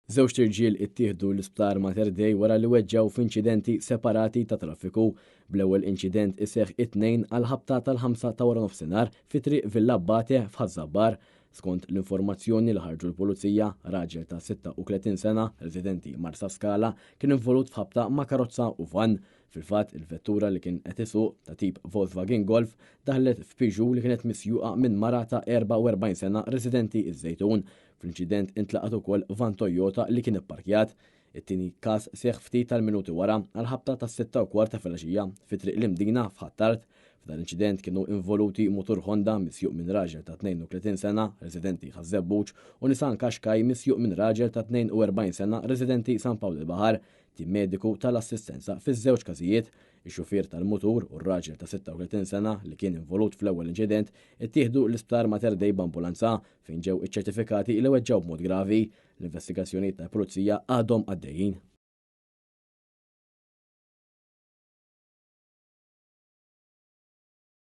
Żewġt irġiel ittieħdu l-Isptar Mater Dei wara li weġġgħu f'inċidenti separati ta' traffiku, bl-ewwel inċident iseħħ it-Tnejn għall-ħabta tal-ħamsa ta' waranofsinhar fi Triq Villa Abbate f'Ħaż-Żabbar. Skont l-informazzjoni li ħarġu l-Pulizija, raġel ta' 36 sena, residenti Marsaskala, kien involut f'ħabta ma' karozza u vann. Fil-fatt, il-vettura li kien qed isuq, ta' tip Volkswagen Golf, daħlet f'Peugeot li kienet misjuqa minn mara ta' 44 sena residenti ż-Żejtun. Fl-inċident intlaqat ukoll vann Toyota li kien ipparkjat. It-tieni każ seħħ ftit tal-minuti wara, għall-ħabta tas-6:15 ta' filgħaxija, fi Triq l-Imdina f'Ħ'Attard. F'dan l-inċident kienu involuti mutur Honda misjuq minn raġel ta' 32 sena, residenti Ħaż-Żebbuġ, u Nissan Qashqai misjuq minn raġel ta' 42 sena, residenti San Pawl il-Baħar. Tim mediku ta l-assistenza fiż-żewġ każijiet. Ix-xufier tal-mutur u r-raġel ta' 36 sena li kien involut fl-ewwel inċident ittieħdu l-Isptar Mater Dei b'ambulanza fejn ġew iċċertifikati li weġġgħu b'mod gravi. L-investigazzjonijiet tal-Pulizija għadhom għaddejjin.